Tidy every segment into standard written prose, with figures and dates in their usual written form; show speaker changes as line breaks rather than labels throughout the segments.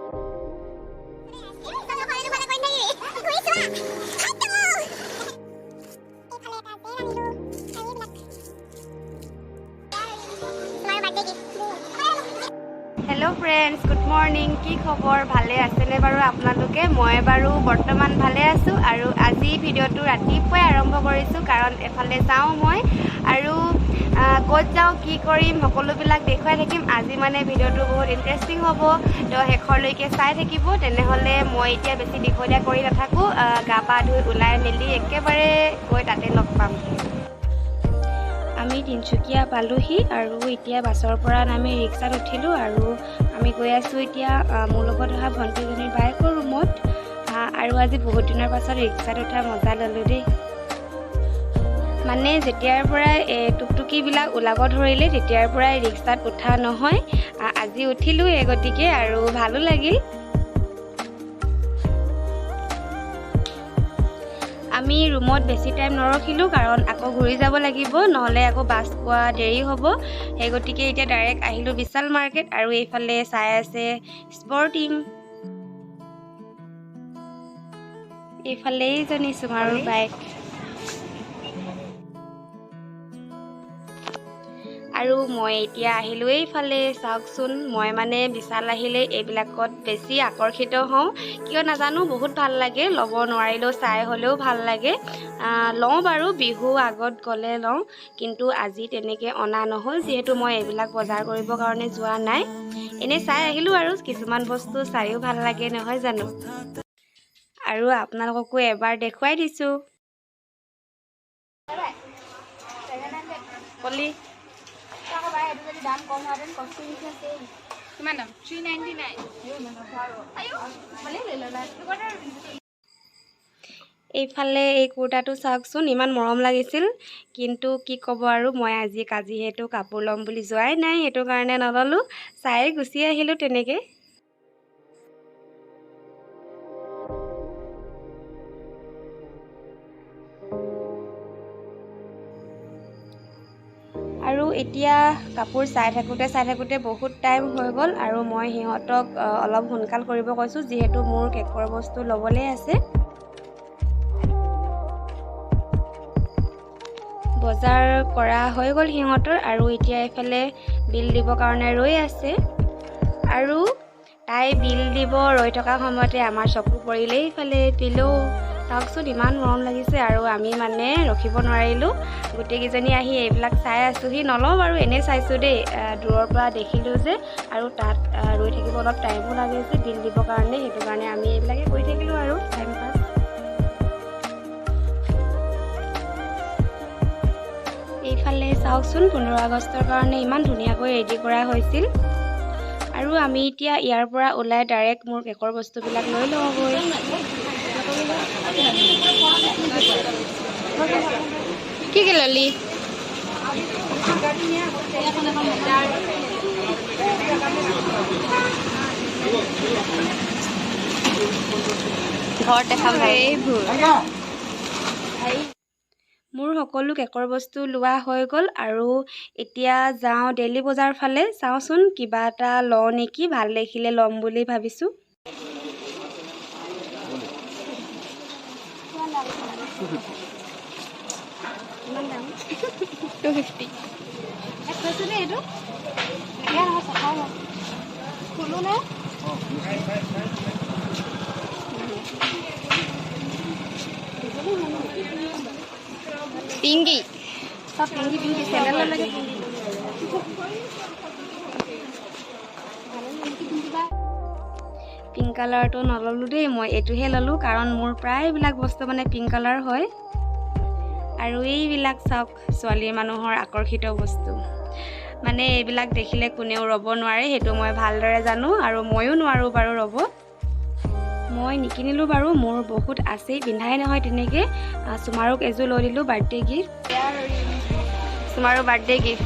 Hello' friends, good morning. কি খবৰ? ভালে আছেনে বাৰু আপোনালোকে? মই বাৰু বৰ্তমান ভালে আছোঁ আৰু আজি ভিডিঅ'টো ৰাতিপুৱাই আৰম্ভ কৰিছোঁ, কাৰণ এফালে যাওঁ মই আৰু ক'ত যাওঁ, কি কৰিম, সকলোবিলাক দেখুৱাই থাকিম। আজি মানে ভিডিঅ'টো বহুত ইণ্টাৰেষ্টিং হ'ব, তো শেষৰলৈকে চাই থাকিব। তেনেহ'লে মই এতিয়া বেছি দীঘলীয়া কৰি নাথাকোঁ, গা পা ধুই ওলাই মেলি একেবাৰে গৈ তাতে লগ পাম। আমি তিনিচুকীয়া পালোহি আৰু এতিয়া বাছৰ পৰা নামি ৰিক্সাত উঠিলোঁ আৰু আমি গৈ আছোঁ এতিয়া মোৰ লগত অহা ভণ্টিজনীৰ বায়েকৰ ৰুমত। আৰু আজি বহুত দিনৰ পাছত ৰিক্সাত উঠা মজা ল'লোঁ দেই। মানে যেতিয়াৰ পৰাই এই টুকটুকিবিলাক ওলাব ধৰিলে, তেতিয়াৰ পৰাই ৰিক্সাত উঠা নহয়। আজি উঠিলোঁ এই গতিকে আৰু ভালো লাগিল। আমি ৰুমত বেছি টাইম নৰখিলোঁ, কাৰণ আকৌ ঘূৰি যাব লাগিব, নহ'লে আকৌ বাছ পোৱা দেৰি হ'ব। সেই গতিকে এতিয়া ডাইৰেক্ট আহিলোঁ বিশাল মাৰ্কেট আৰু এইফালে চাই আছে স্পৰ্টিং। এইফালে এইজনী চুমাৰুৰ বাইক। আৰু মই এতিয়া আহিলোঁ এইফালে। চাওকচোন, মই মানে বিশাল আহিলে এইবিলাকত বেছি আকৰ্ষিত হওঁ, কিয় নাজানো, বহুত ভাল লাগে। ল'ব নোৱাৰিলেও চাই হ'লেও ভাল লাগে। লওঁ বাৰু, বিহু আগত গ'লে লওঁ, কিন্তু আজি তেনেকৈ অনা নহ'ল, যিহেতু মই এইবিলাক বজাৰ কৰিবৰ কাৰণে যোৱা নাই। এনেই চাই আহিলোঁ আৰু কিছুমান বস্তু চায়ো ভাল লাগে, নহয় জানো? আৰু আপোনালোককো এবাৰ দেখুৱাই দিছোঁ। কলি।
কিমান দাম? 399।
এইফালে এই কুৰ্তাটো চাওকচোন, ইমান মৰম লাগিছিল, কিন্তু কি ক'ব আৰু, মই আজি যিহেতু কাপোৰ ল'ম বুলি যোৱাই নাই, সেইটো কাৰণে নল'লোঁ, চাই গুচি আহিলোঁ তেনেকৈ। আৰু এতিয়া কাপোৰ চাই থাকোঁতে চাই থাকোঁতে বহুত টাইম হৈ গ'ল আৰু মই সিহঁতক অলপ সোনকাল কৰিব কৈছোঁ, যিহেতু মোৰ কেকৰ বস্তু ল'বলৈ আছে। বজাৰ কৰা হৈ গ'ল সিহঁতৰ আৰু এতিয়া এইফালে বিল দিবৰ কাৰণে ৰৈ আছে। আৰু তাই বিল দিব ৰৈ থকা সময়তে আমাৰ চকু পৰিলে এইফালে পিল'। চাওকচোন, ইমান মৰম লাগিছে আৰু আমি মানে ৰখিব নোৱাৰিলোঁ, গোটেইকেইজনী আহি এইবিলাক চাই আছোঁহি। নলওঁ বাৰু, এনেই চাইছোঁ দেই, দূৰৰ পৰা দেখিলোঁ যে, আৰু তাত ৰৈ থাকিব অলপ টাইমো লাগে যে বিল দিবৰ কাৰণে, সেইটো কাৰণে আমি এইবিলাকে কৰি থাকিলোঁ আৰু টাইম পাছ। এইফালে চাওকচোন, 15 আগষ্টৰ কাৰণে ইমান ধুনীয়াকৈ ৰেডি কৰা হৈছিল। আৰু আমি এতিয়া ইয়াৰ পৰা ওলাই ডাইৰেক্ট মোৰ কেকৰ বস্তুবিলাক লৈ লওঁগৈ।
কি কি ল'লি? ঘৰত দেখাম। এইবোৰ
মোৰ সকলো কেকৰ বস্তু লোৱা হৈ গ'ল আৰু এতিয়া যাওঁ ডেইলি বজাৰ ফালে। চাওঁচোন কিবা এটা লওঁ নেকি, ভাল দেখিলে ল'ম বুলি ভাবিছোঁ।
250।
এইটো খোলো নে?
পিংকি।
চব পিংকি পিংকি চেণ্ডেল লাগে। পিংক কালাৰটো নল'লোঁ দেই মই, এইটোহে ল'লোঁ, কাৰণ মোৰ প্ৰায়বিলাক বস্তু মানে পিংক কালাৰ হয়। আৰু এইবিলাক চাওক, ছোৱালী মানুহৰ আকৰ্ষিত বস্তু, মানে এইবিলাক দেখিলে কোনেও ৰ'ব নোৱাৰে, সেইটো মই ভালদৰে জানো আৰু ময়ো নোৱাৰোঁ বাৰু ৰ'ব। মই নিকিনিলোঁ বাৰু, মোৰ বহুত আছেই, পিন্ধাই নহয় তেনেকৈ। চুমাৰুক এযোৰ লৈ দিলোঁ birthday gift, Chumaru birthday gift.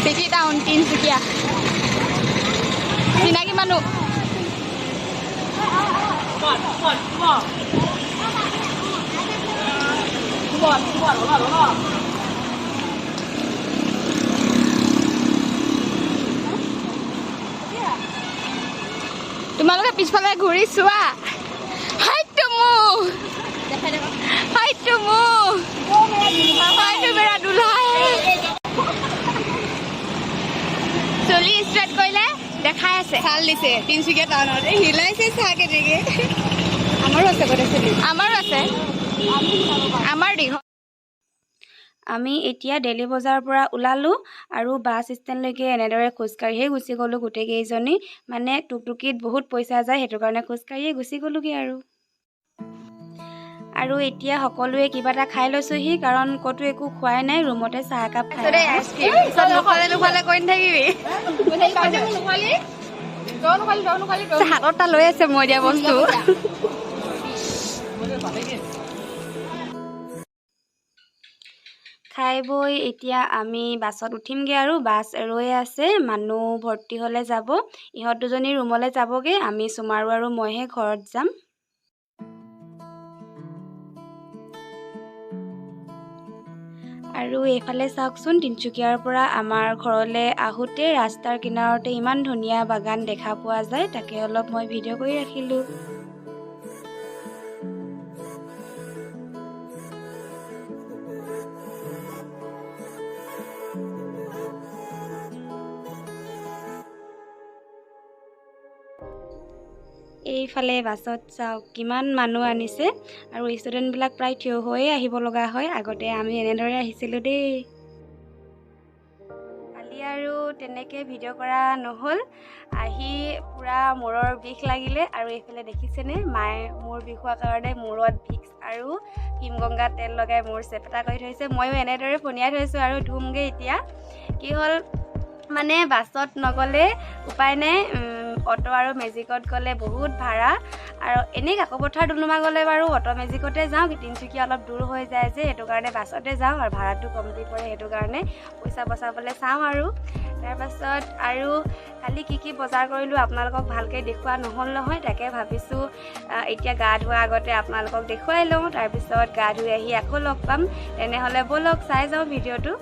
City town Tinsukia, চিনাকি মানুহ। তোমালোকে পিছফালে ঘূৰি চোৱা। হাইটো মোৰ, হাইটো মোৰ, হাইটো মেৰা দুলহা হে। চুলি ষ্ট্ৰেট কৰিলে দেখাই আছে।
চাল দিছে তিনচুকীয়া টাউনত। এই হিলাইছে চাহ কেনেকে। আমাৰো আছে গোটেই চুলি।
আমাৰো আছে, আমাৰ দীঘল।
আমি এতিয়া ডেইলি বজাৰৰ পৰা ওলালোঁ আৰু বাছ ষ্টেণ্ডলৈকে এনেদৰে খোজকাঢ়িয়ে গুচি গ'লোঁ গোটেইকেইজনী। মানে টুকটুকিত বহুত পইচা যায়, সেইটো কাৰণে খোজকাঢ়িয়ে গুচি গ'লোগৈ আৰু। আৰু এতিয়া সকলোৱে কিবা এটা খাই লৈছোহি, কাৰণ ক'তো একো খোৱাই নাই। ৰুমতে চাহ একাপ খাই
আইচক্ৰীম।
নোখোৱালে নোখোৱালে কৈ নাথাকিবি। হাতত এটা লৈ আছে মই দিয়া বস্তু। খাই বৈ এতিয়া আমি বাছত উঠিমগৈ আৰু বাছ ৰৈ আছে। মানুহ ভৰ্তি হ'লে যাব। ইহঁত দুজনী ৰুমলৈ যাবগৈ, আমি চুমাৰু আৰু মইহে ঘৰত যাম। আৰু এইফালে চাওকচোন, তিনিচুকীয়াৰ পৰা আমাৰ ঘৰলৈ আহোঁতে ৰাস্তাৰ কিনাৰতে ইমান ধুনীয়া বাগান দেখা পোৱা যায়, তাকে অলপ মই ভিডিঅ' কৰি ৰাখিলোঁ। এইফালে বাছত চাওক কিমান মানুহ আনিছে আৰু ষ্টুডেণ্টবিলাক প্ৰায় থিয় হৈয়ে আহিব লগা হয়। আগতে আমি এনেদৰে আহিছিলোঁ দেই। কালি আৰু তেনেকৈ ভিডিঅ' কৰা নহ'ল, আহি পূৰা মূৰৰ বিষ লাগিলে। আৰু এইফালে দেখিছেনে, মায়ে মূৰ বিষোৱাৰ কাৰণে মূৰত ভিক্স আৰু ভীমগংগা তেল লগাই মূৰ চেপেটা কৰি থৈছে। ময়ো এনেদৰে ফণিয়াই থৈছোঁ আৰু ধুমগৈ এতিয়া। কি হ'ল মানে বাছত নগ'লে উপায় নাই, অ'টো আৰু মেজিকত গ'লে বহুত ভাড়া। আৰু এনেই কাকপথাৰ ডুমডুমা গ'লে বাৰু অ'টো মেজিকতে যাওঁ, তিনিচুকীয়া অলপ দূৰ হৈ যায় যে, সেইটো কাৰণে বাছতে যাওঁ আৰু ভাড়াটো কমটি পৰে, সেইটো কাৰণে পইচা বচাবলৈ চাওঁ আৰু। তাৰপাছত আৰু কালি কি কি বজাৰ কৰিলোঁ আপোনালোকক ভালকৈ দেখুওৱা নহ'ল নহয়, তাকে ভাবিছোঁ এতিয়া গা ধোৱাৰ আগতে আপোনালোকক দেখুৱাই লওঁ, তাৰপিছত গা ধুই আহি আকৌ লগ পাম। তেনেহ'লে ব'লক চাই যাওঁ ভিডিঅ'টো।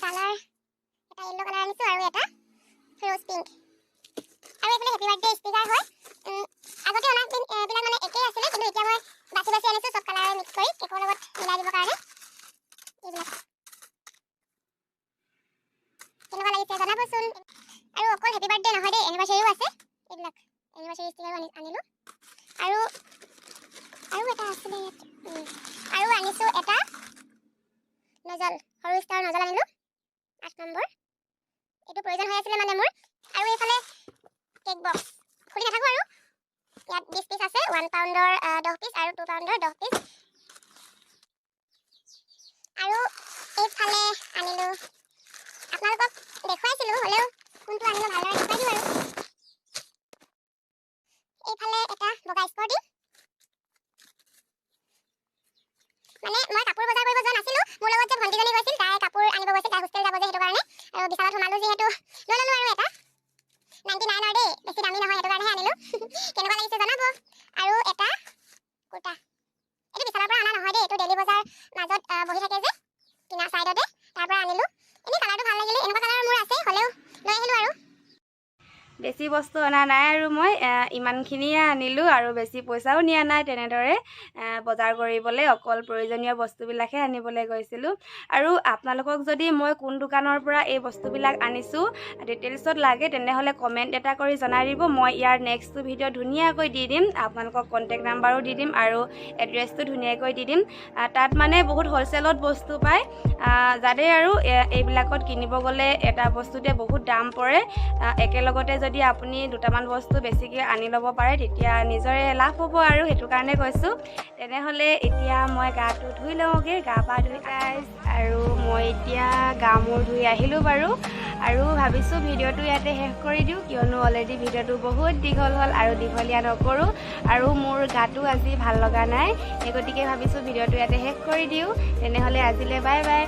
কালাৰ এটা য়েল্লো কালাৰ আনিছোঁ আৰু এটা ৰ'জ পিংক। আৰু এইফালে হেপী বাৰ্থডে ষ্টিকাৰ হয়। আগতে অনা বিলাক মানে একেই আছিলে, কিন্তু এতিয়া মই বাছি বাছি আনিছোঁ চব কালাৰে মিক্স কৰি কেকৰ লগত মিলাই দিবৰ কাৰণে। এইবিলাক কেনেকুৱা লাগিছে জনাবচোন। আৰু অকল হেপী বাৰ্থডে নহয় দেই, এনিভাৰ্চাৰীও আছে। এইবিলাক এনিভাৰ্চাৰী ষ্টিকাৰো আনিলোঁ। আৰু আৰু এটা আছিলে ইয়াত। আৰু আনিছোঁ এটা নজল, সৰু ষ্টাৰ নজল আনিলোঁ 8 নম্বৰ। এইটো প্ৰয়োজন হৈ আছিলে মানে মোৰ। আৰু এইফালে কেক বক্স খুলি নাথাকোঁ আৰু। ইয়াত 20 পিচ আছে, 1 পাউণ্ডৰ 10 পিচ আৰু 2 পাউণ্ডৰ 10 পিচ। আৰু এইফালে আনিলোঁ, আপোনালোকক দেখুৱাইছিলোঁ হ'লেও কোনটো আনিলোঁ ভালদৰে দেখুৱাই দিওঁ আৰু। এইফালে এটা বগা স্পৰ্টিং। মানে মই কাপোৰ বজাৰ কৰিব যোৱা নাছিলোঁ, মোৰ লগত যে ভণ্টিজনী গৈছিল তাই কাপোৰ আনিব গৈছিল, তাই হোষ্টেল যাব যে সেইটো কাৰণে। আৰু বিশালত সোমালোঁ যিহেতু লৈ ল'লোঁ আৰু এটা 99ৰ দেই, বেছি দামী নহয় সেইটো কাৰণেহে আনিলোঁ। কেনেকুৱা লাগিছে জনাব। আৰু এটা কুৰ্তা, এইটো বিশালৰ পৰা অনা নহয় দেই, এইটো ডেইলি বজাৰ মাজত বহি থাকে যে কিনা ছাইডতে, তাৰ পৰা আনিলোঁ। এনেই কালাৰটো ভাল লাগিলে, এনেকুৱা কালাৰ মোৰ আছে হ'লেও লৈ আহিলোঁ আৰু।
বেছি বস্তু অনা নাই আৰু মই ইমানখিনিয়ে আনিলোঁ আৰু বেছি পইচাও নিয়া নাই তেনেদৰে বজাৰ কৰিবলৈ, অকল প্ৰয়োজনীয় বস্তুবিলাকহে আনিবলৈ গৈছিলোঁ। আৰু আপোনালোকক যদি মই কোন দোকানৰ পৰা এই বস্তুবিলাক আনিছোঁ ডিটেইলছত লাগে তেনেহ'লে কমেণ্ট এটা কৰি জনাই দিব। মই ইয়াৰ নেক্সটটো ভিডিঅ' ধুনীয়াকৈ দি দিম, আপোনালোকক কণ্টেক্ট নাম্বাৰো দি দিম আৰু এড্ৰেছটো ধুনীয়াকৈ দি দিম। তাত মানে বহুত হ'লচেলত বস্তু পায়, যাতে আৰু এইবিলাকত কিনিব গ'লে এটা বস্তুতে বহুত দাম পৰে। একেলগতে যদি আপুনি দুটামান বস্তু বেছিকৈ আনি ল'ব পাৰে তেতিয়া নিজৰে লাভ হ'ব আৰু, সেইটো কাৰণে কৈছোঁ। তেনেহ'লে এতিয়া মই গাটো ধুই লওঁগৈ, গা পা ধুই গাইজ। আৰু মই এতিয়া গা মূৰ ধুই আহিলোঁ বাৰু, আৰু ভাবিছোঁ ভিডিঅ'টো ইয়াতে শেষ কৰি দিওঁ, কিয়নো অলৰেডি ভিডিঅ'টো বহুত দীঘল হ'ল আৰু দীঘলীয়া নকৰোঁ। আৰু মোৰ গাটো আজি ভাল লগা নাই, সেই গতিকে ভাবিছোঁ ভিডিঅ'টো ইয়াতে শেষ কৰি দিওঁ। তেনেহ'লে আজিলৈ বাই বাই,